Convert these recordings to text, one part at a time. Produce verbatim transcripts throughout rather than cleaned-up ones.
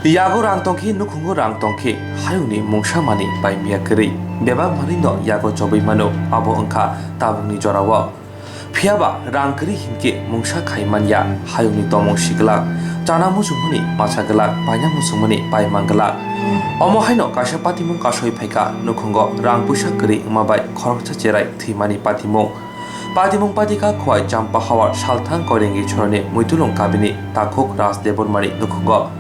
Yago rang tongkhe, nukhungo rang tongkhe, hayungni mungsa mani bai miya kwrwi. Bebak manwino yago chobwi mano, abo wngkha tabukni jorao. Phiyaba rang kwrwi hinkhe mungsa khai manya, hayungni tomung si glak, chana muchungmani macha glak, paina muchungmani paimang glak. Omo haino kaisa patimung kasoi phaikha, nukhungo rang puisa kwrwi wngma bai khoroksa cherai thwimani patimung. Patimung patikha Khowai Champahawar Salthang Koirengwi Choroni Muitulung Kabini Takhuk Raj Debbarmani nukhungo.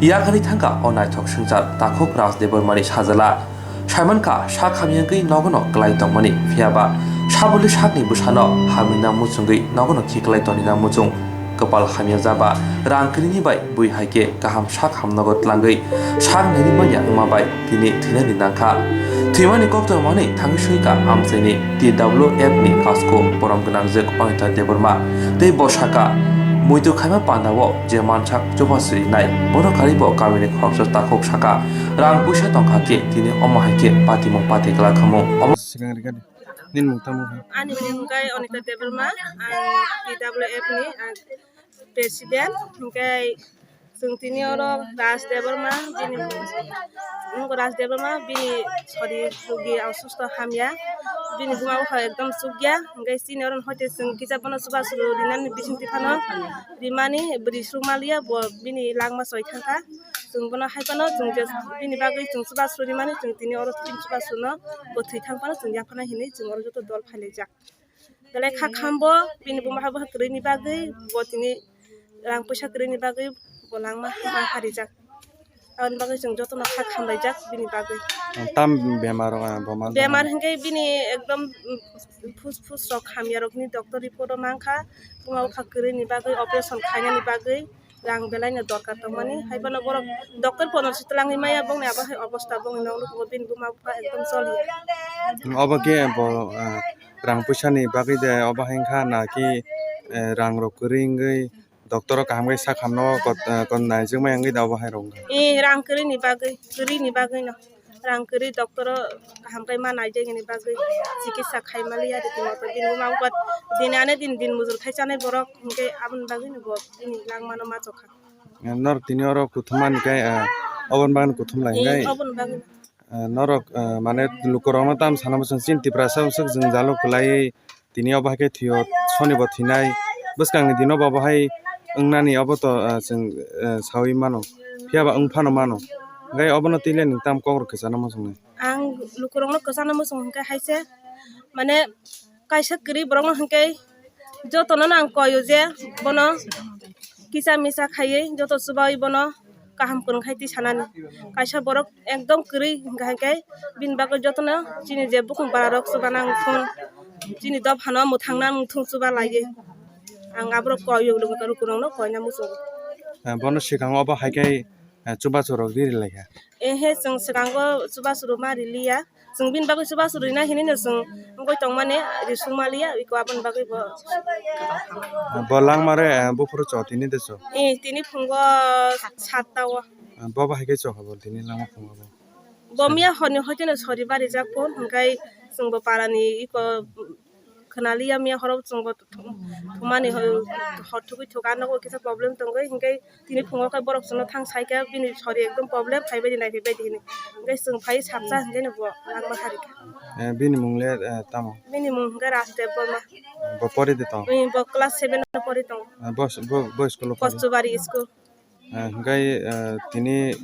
Yakarwi thangkha o naithok swngchar Takhuk Raj Debbarmani sajla. Saimankha sak hamyangwi nogono klai tongmani, phiyaba sabuli sakni bwsano hamrina muchungwi nogono khiklai tonina muchung. Kwpal hamya jaba rang kwrwini bai bui hai khe kaham sak hamnogo tlangwi sak nairwi manya wngma bai tini thwinani nangkha. Thwimani koktwma manwi thangwi soika amchaini T W F ni kasko borom gwnangjwk Anita Debbarma tei bo saka muitu khaima pandao je mansak chubachu rinai bono karwi bo kamini khoroksa takhuk saka rang puisa tongkha khe tini omo hai khe patimung pati glak khamung. Omo Nini mung tamo khe? Ani mung khe Anita Debbarma, ang T W F ni, ang president, hingke chwng tini oro Raj Debbarma, bini, ang Raj Debbarma, bini sori rugi osusto hamya, bini buma bupha ekdom chukya, hingke chini oro hoite chwng kisa bono chubachu rinani bisingtwi phano rimani bwrwi sukmaliya, bo bini langma choi thangkha, chwng bono hai phano chwng je bini bagwi chwng chubachu rimani chwng tini oro bini chubachuno bo thwi thang phano chwng yaphana hinwi chwng oro joto dol phailaijak. Belai kha khambo bini buma hai bupha kwrwini bagwi bo tini rang puisa kwrwini bagwi bo langma ma harijak. Aboni bagwi chwng jotono kha khamlaijak bini bagwi. Tam bemar rok, ah, bo man Bemar hwnkhe bini ekdom, mm, phus phus rok hamya rokni doctor report o mankha. Buma bupha kwrwini bagwi operation khainani bagwi rang belaino dorkar tongmani. Hai phano borok doctor pono se twlangwi maya bongni abo hai obosta bongni noknukgo bini buma bupha ekdom choli. Obo khe bo, ah, rang puisani bagwi de obo hai wngkha na ki, eh, rang rok kwrwi wngwi doctor o kaham khe sak hamno kot-, eh, kot naijak maya wngwi da obo hai rok wngkha. Eh, rang kwrwini bagwi, kwrwini bagwino. Rang kwrwi doctor o kaham khe ma naijak hini bagwi chikitsa khai maliya riti moto bini buma bupha din ane din din mujur khai chanai borok hwnkhe aboni bagwino bo bini langmano ma chokha. Norok tini oro kuthumani khe, ah, oboni bagwino kuthum lai Eh, hwnkhe, oboni bagwino. Ah, norok, ah, mane lukurokno tamo sana bwswng chini Tiprasa bwswk jwngjalo kwlaiwi tini obo hai khe thwio, sonibo thwinai. Bwskangni dino bo obo hai wngnani obo to, ah, chwng, ah, saui mano. Phiya ba wng phano mano. Hwnkhe obono twi le nwng tamo kok rok kwchana muchungnai? Ang lukurokno kwchana muchung hwnkhe hai se, mane, kaisa kwrwi borokno hwnkhe jotono ang koi o je bono kisa misa khaiwi joto chubaui bono kaham kwrwng khai twi sanani. Kaisa borok ekdom kwrwi hwnkha hwnkhe bini bagwi jotono chini je bukung bara rok chuba nang thung, chini dophano mwthang nang thung chuba laiwi. Ang aborok koi o lukurokno koina muchungo. Eh, bono swkang obo hai khe, eh, chubachu rok riri lai kha? Ehe, chwng swkango chubachu rok ma riliya. Chwng bini bagwi chubachu rina hinwi no chwng wngwi tongmani, risuk maliya, iko aboni bagwi bo. Bo langma re, eh, buphuru cho tini de cho? Eh, tini phungo satta o. Eh, bo bahai khe cho habo tini langma phungo bo? Bo miya horni hoiteno sori barijak phone, hwnkhe chwng bo parani iko khwnaliya miya horo chwng bo thum-, thumani ho-, hor thugui thuka nogo kisa problem tongwi, hwnkhe tini phungo khe borok chwngno thang saikha, bini sori ekdom problem, phaibaidi naiphaibaidi hinwi. Hwnkhe chwng phai sapsa hwnkhe no bo langma harikha. Eh, bini mung le, eh, tamo? Bini mung hwnkhe Raj Debbarma. Bo pori de tong? Ui, bo class seven o pori tong. Eh, bo, bo, bo school o pori? Kochubari school. Eh, hwnkhe, eh, tini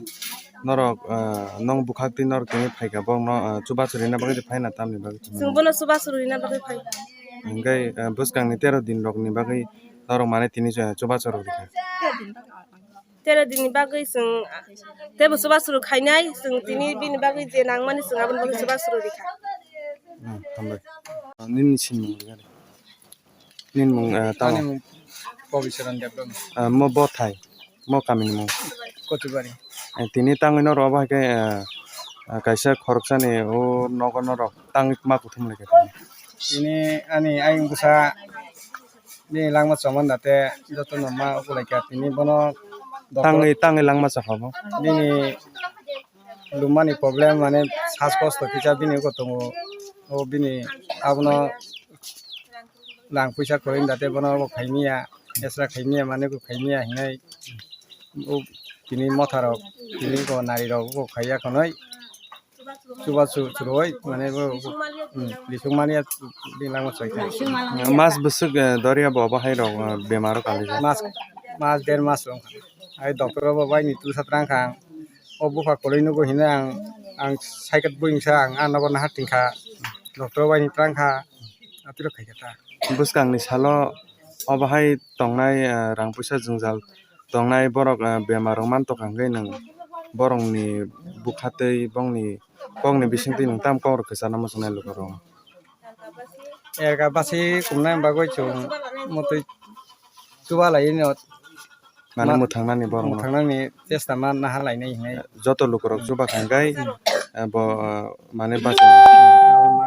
norok, eh, nong bwkhak twi norok tini phaikha, borokno, eh, chubachu rina bagwi phaina tamni bagwi? Chwng bono chubachu rina bagwi phai. Hwnkhe, eh, bwskangni tero din rokni bagwi norok mane tini, eh, chubachu rw rikha? Tero dinni bagwi chwng, ah, teibo chubachu rw khainai, chwng tini bini bagwi je nangmani chwng aboni bagwi chubachu rw rikha. Hmm, hambai. Nini sinimung rwgani? Nini mung, eh, tamo? Ani mung Pobichorang Debbarma. Eh, mo bo thai, mo kamini mung? Kotubari. Eh, tini tangwi norok obo hai khe, eh, eh, kaisa khoroksani o nogo norok tangwi ma kuthum lai kha tini. Tini ani ayung bwsa bini langma chomanda tei jotono ma ukulai kha tini bono doctor. Tangwi, tangwi langma chakha bo? Bini lumani problem, mane sas kosto kisa bini uko tongo. O bini abono lang puisa kwrwi da tei bono bo khaimiya, esra khaimiya, mane bo khaimiya hinai. O tini motha rok, tini ko nari rok bo khaiya khonoi. Chuba chu churoi mane bo, hmm, lisung mani ya bini langma choi kha. Mas bwswk, eh, doria bo obo hai rok, eh, bemaro kalijak. Mas, mas der mas wng kha. Ai doctor bo bai ni tu satrang kha. O bupha koloi nugo hino ang, ang cycle buing sa ang, ang nogo nahar tingkha. Doctor bai ni prang kha. Apiro khai kha ta. Bwskangni salo obo hai tongnai, eh, rang puisa jwngjal tongnai borok, eh, bemar rok man tongkha hwnkhe nwng borokni bwkha tei bongni kokni bisingtwi nwng tamo kokrok kwchana muchungnai lukurok? Erga basi kumnai bagwi chwng motwi chuba lai no. Mane ma-, mwthangnani borokno. Mwthangnani chesta ma naha lainai hinwi. Joto lukurok chuba kha hwnkhe, eh, bo, eh, mane bachini.